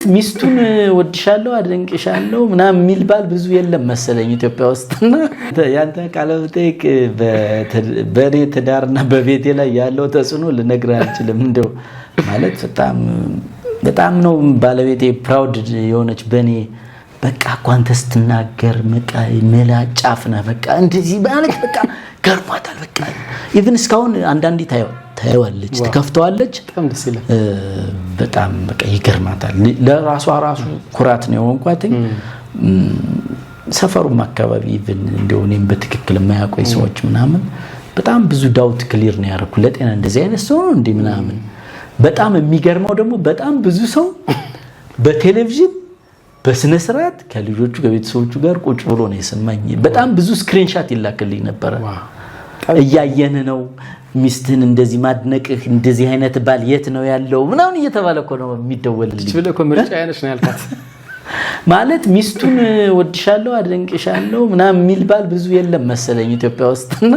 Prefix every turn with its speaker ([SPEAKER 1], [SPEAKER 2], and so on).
[SPEAKER 1] ሚስቱን ወድሻለሁ፣ አደንቅሻለሁ ምናምን የሚል ባል ብዙ የለም መሰለኝ ኢትዮጵያ ውስጥ። እና ያንተ ቃለ መጠይቅ በእኔ ትዳርና በቤቴ ላይ ያለው ተጽዕኖ ልነግርህ አልችልም። እንደው ማለት በጣም በጣም ነው ባለቤቴ proud የሆነች በእኔ። በቃ እኮ አንተ ስትናገር በቃ ምላጫፍ ነህ፣ በቃ እንደዚህ ማለት በቃ ገርሟታል። በቃ even እስካሁን አንዳንዴ ታየዋለች፣ ትከፍተዋለች።
[SPEAKER 2] በጣም ደስ ይላል።
[SPEAKER 1] በጣም በቃ ይገርማታል። ለራሷ ራሱ ኩራት ነው የሆንኳትኝ። ሰፈሩም አካባቢ even እንደው እኔም በትክክል የማያውቁኝ ሰዎች ምናምን በጣም ብዙ doubt clear ነው ያደረኩ። ለጤና እንደዚህ አይነት ሰው ነው እንዲህ ምናምን። በጣም የሚገርመው ደግሞ በጣም ብዙ ሰው በቴሌቪዥን በስነ ስርዓት ከልጆቹ ከቤተሰቦቹ ጋር ቁጭ ብሎ ነው የሰማኝ። በጣም ብዙ screenshot ይላክልኝ ነበረ። እያየን ነው ሚስትህን እንደዚህ ማድነቅህ፣ እንደዚህ አይነት ባል የት ነው ያለው ምናምን እየተባለ እኮ ነው የሚደወልልኝ።
[SPEAKER 2] ብለህ እኮ ምርጫ አይነሽ ነው ያልካት።
[SPEAKER 1] ማለት ሚስቱን ወድሻለሁ፣ አደንቅሻለሁ ምናምን የሚል ባል ብዙ የለም መሰለኝ ኢትዮጵያ ውስጥ እና